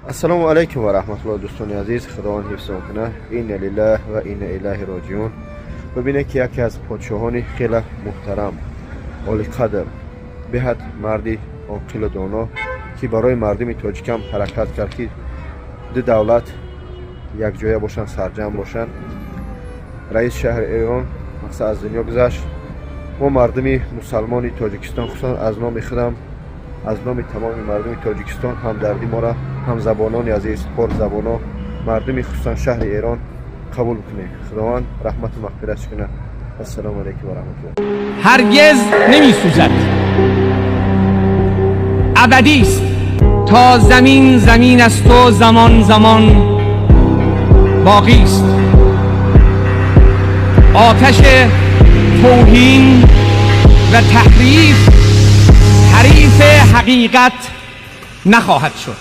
Ассалому алайкум ва раҳматуллоҳ, дӯстони азиз. Худованд ҳифзон кунад. Инна лиллаҳ ва инна илайҳи роҷиун. Бибинед, ки яке аз подшоҳони хеле муҳтарам, олиқадр, беҳад марди оқилу доно, ки барои мардуми тоҷикам ҳаракат кард, ки ду давлат якҷоя бошанд, сарҷамъ бошанд, раиси шаҳри Эрон, мақсад, аз дунё гузашт. Мо, мардуми мусалмони Тоҷикистон, хусусан аз номи худам, аз номи тамоми мардуми Тоҷикистон, ҳамдарди моро, ҳамзабонони азиз, форсзабоно, мардуми хусусан шаҳри Эрон қабул кунед. Худованд раҳмату мағфиратш кунад. Ассалому алайкум ва раҳматуллоҳ. هرگز نمی سوزد، ابدی است. تا زمین زمین است و زمان زمان باقی است. آتش توهین و تحریف حریف حقیقت نخواهد شد.